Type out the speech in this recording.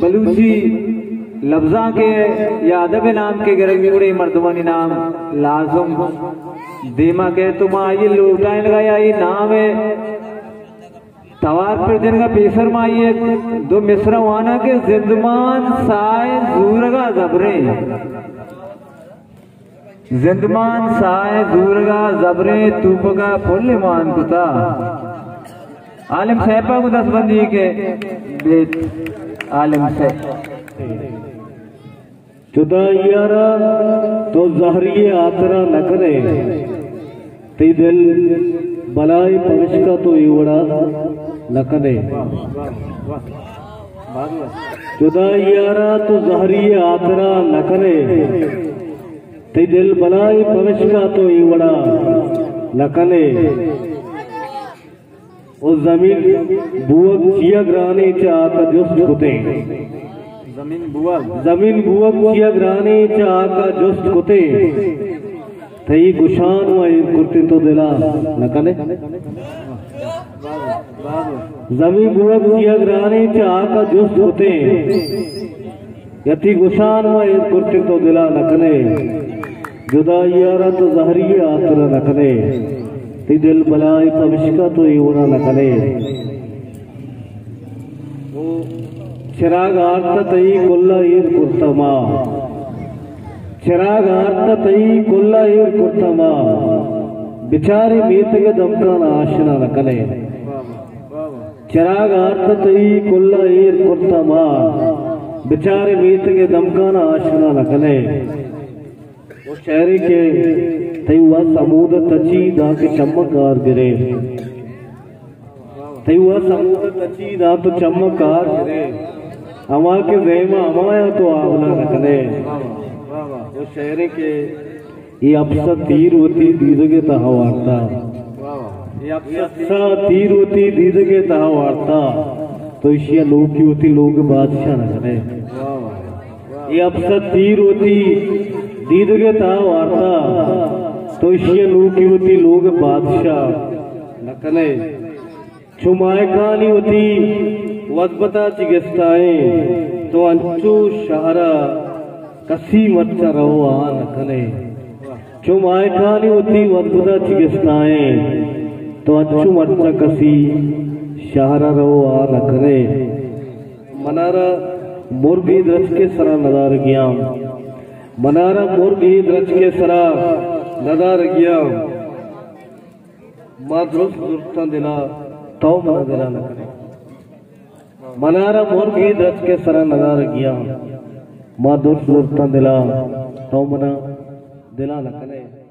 بلوچی لبزانک ءِ یا ادب ءِ نام کہ گرگ بی گڑا اے مردمانی نام لازم دیما کئیت، تو ما آئی ءِ لوٹائینگ ءَ یا آئی ءِ نام ءِ توار پر جنگ ءَ پیسر ما آئی ءِ دو مصرع واناں کہ زندمان ساہ ءِ زورگ ءَ زبریں۔ زندمان ساہ ءِ زورگ ءَ زبریں، توپک ءَ پل مان کتا۔ عالم صاحب ءَ گوں دست بندی کہ بیت عالم صاحب۔ جدائی ءَ را تو زہری ءِ ہاترا نہ کن ئے، تئی دل بلاہ ئے پمشکا تو اے وڑا نہ کن ئے۔ جدائی ءَ را تو زہری ءِ ہاترا نہ کن ئے، تئی دل بلاہ ئے پمشکا تو اے وڑا نہ کن ئے۔ او زمین بوگ چیا گرانیں چہ ہاک ءَ جست کتیں۔ زمین بوگ۔ زمین بوگ چیا گرانیں چہ ہاک ءَ جست کتیں۔ تئی گشان ما ایر کرتیں تو دل ءَ نہ کن ئے۔ زمین بوگ چیا گرانیں چہ ہاک ءَ جست کتیں۔ یا تئی گشان ما ایر کرتیں تو دل ءَ نہ کن ئے۔ جدائی ءَ را تو زہری ءِ ہاترا نہ کن ئے۔ تئی دل بلاہ ئے پمشکا تو اے وڑا نہ کن ئے۔ او چراگ آرتہ تئی کل ءَ ایر کرتہ ما۔ چراگ آرتہ تئی کل ءَ ایر کرتہ ما۔ بچار اے میتگ ءِ دمکان ءَ آشنا نہ کن ئے۔ چراگ آرتہ تئی کل ءَ ایر کرتہ ما۔ بچار اے میتگ ءِ دمکان ءَ آشنا نہ کن ئے۔ او شعرے کہ تئی وس ہمود ءَ تچی داں کہ چم ءَ کار گرے۔ تئی وس ہمود ءَ تچی داں تو چم ءَ کار گرے۔ ہما کہ زیم ءَ ہمایاں تو آولا نہ کن ئے۔ او شعرے کہ اے اپس ءَ تیر وتی دیدگ ءِ تہا وارتہ۔ اے اپس ءَ تیر وتی دیدگ ءِ تہا وارتہ، تو ایشی ءَ نوکی وتی لوگ ءِ بادشاہ نہ کن ئے۔ اے اپس ءَ تیر وتی دیدگ ءِ تہا وارتہ، تو ایشی ءَ نوکی وتی لوگ ءِ بادشاہ نہ کن ئے۔ چو ماہکانی وتی وزبتا چہ گستائیں، تو انچو شہر ءَ کسی مرچاں رو آ نہ کن ئے۔ چو ماہکانی وتی وزبتا چہ گستائیں، تو انچو مرچاں کسی شہر ءَ رو آ نہ کن ئے۔ منارا مرگ اے درچک ءِ سرا ندارگیاں، منارا مرگ اے درچک ءِ سرا ندارگیاں۔ ما درست زرتاں دل ءَ، تو منا دل ءَ نہ کن ئے۔ منارا مرگ اے درچک ءِ سرا ندارگیاں۔ ما درست زرتاں دل ءَ، تو منا دل ءَ نہ کن ئے۔